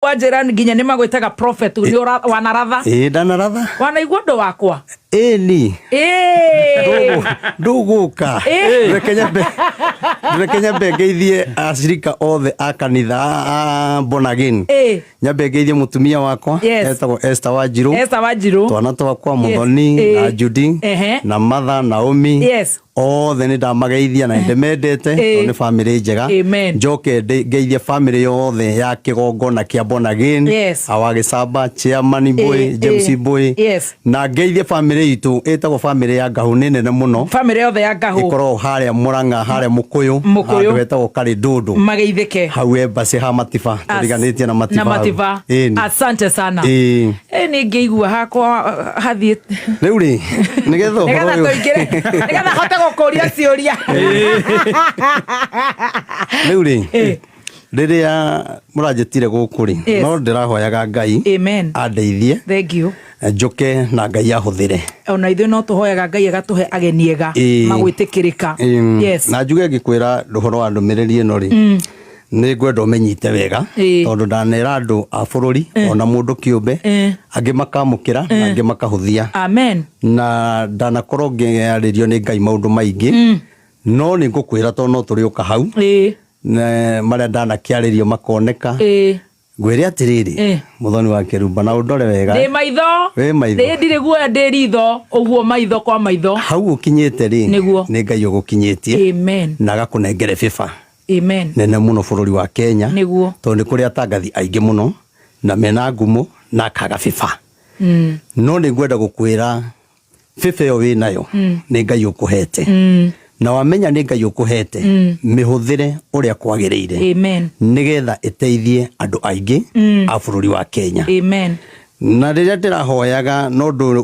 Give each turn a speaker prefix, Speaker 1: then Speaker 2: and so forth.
Speaker 1: Wanjĩra nginya nĩ magwĩtaga prophet, nĩ wanaratha.
Speaker 2: Ĩĩ, ndanaratha.
Speaker 1: Wanaigua ũndũ wakwa?
Speaker 2: Ĩni.
Speaker 1: Ĩĩ.
Speaker 2: Ndũgũka.
Speaker 1: Ĩĩ.
Speaker 2: Reke nyambe ngeithie acirika othe a kanitha a Born Again. Nyambe ngeithie mũtumia wakwa etagwo Esther Wanjirũ.
Speaker 1: Esther Wanjirũ.
Speaker 2: Twana twakwa Muthoni na Judy na Martha, Naomi, othe nĩ ndamageithia na ndĩmendete tondũ nĩ bamĩrĩ njega.
Speaker 1: Amen.
Speaker 2: Njoke ngeithie bamĩrĩ yothe ya kĩgongona kĩa Born Again, awa Gĩcamba, chairman Mbũĩ, James Mbũĩ, na ngeithie bamĩrĩ itũ ĩtagwo bamĩrĩ ya Ngahũ, nĩ nene mũno.
Speaker 1: Bamĩrĩ yothe ya Ngahũ.
Speaker 2: Ĩkoragwo harĩa Mũrang'a, harĩa Mũkũyũ,
Speaker 1: Mũkũyũ.
Speaker 2: handũ hetagwo Karĩndũndũ.
Speaker 1: Mageithĩke.
Speaker 2: Hau embassy ha Matiba, tũriganĩtie na Matiba
Speaker 1: na
Speaker 2: hau.
Speaker 1: Matiba.
Speaker 2: Ĩni.
Speaker 1: Asante sana.
Speaker 2: Ĩĩ.
Speaker 1: Ĩ, nĩ ngĩigua hakwa hathiĩ.
Speaker 2: Rĩu rĩ, nĩgetha ũhoro
Speaker 1: Nĩgetha
Speaker 2: ũyũ
Speaker 1: tũingĩre, nĩgetha hote gũkũria ciũria.
Speaker 2: Rĩu rĩ, rĩrĩa mũranjĩtire gũkũ rĩ, no ndĩrahoyaga Ngai andeithie,
Speaker 1: Thank you.
Speaker 2: Njũke na Ngai ahũthĩre.
Speaker 1: Ona ithuĩ no tũhoyaga Ngai agatũhe ageni ega magwĩtĩkĩrĩka.
Speaker 2: Na njuge ngĩkwĩra ũhoro wa ndũmĩrĩri ĩno rĩ, nĩ ngwenda ũmĩnyite wega, tondũ ndanera andũ a bũrũri ona mũndũ kĩũmbe, angĩ makamũkĩra na angĩ makahũthia.
Speaker 1: Amen.
Speaker 2: Na ndanakorwo ngĩarĩrio nĩ Ngai maũndũ maingĩ, no nĩ ngũkwĩra tondũ no tũrĩũka hau na marĩa ndanakĩarĩrio makoneka. Ngwĩre atĩrĩrĩ, Mũthoni wa Kĩrumba, na ũndore wega.
Speaker 1: Ndĩ maitho.
Speaker 2: Wĩ maitho.
Speaker 1: Ndĩ ndirĩ guoya, ndĩ ritho ũguo, maitho kwa maitho.
Speaker 2: Hau ũkinyĩte rĩ, nĩ Ngai ũgũkinyĩtie na agakũnengere bĩba nene mũno bũrũri wa Kenya, tondũ nĩ kũrĩ atangathi aingĩ mũno na mena ngumo na akaga bĩba. No nĩ ngwenda gũkwĩra bĩba ĩyo wĩ nayo nĩ Ngai ũkũhete, na wamenya nĩ Ngai ũkũhete, mĩhũthĩre ũrĩa kwagĩrĩire, nĩgetha ĩteithie andũ aingĩ a bũrũri wa Kenya.
Speaker 1: Amen.
Speaker 2: Na rĩrĩa ndĩrahoyaga no ndũ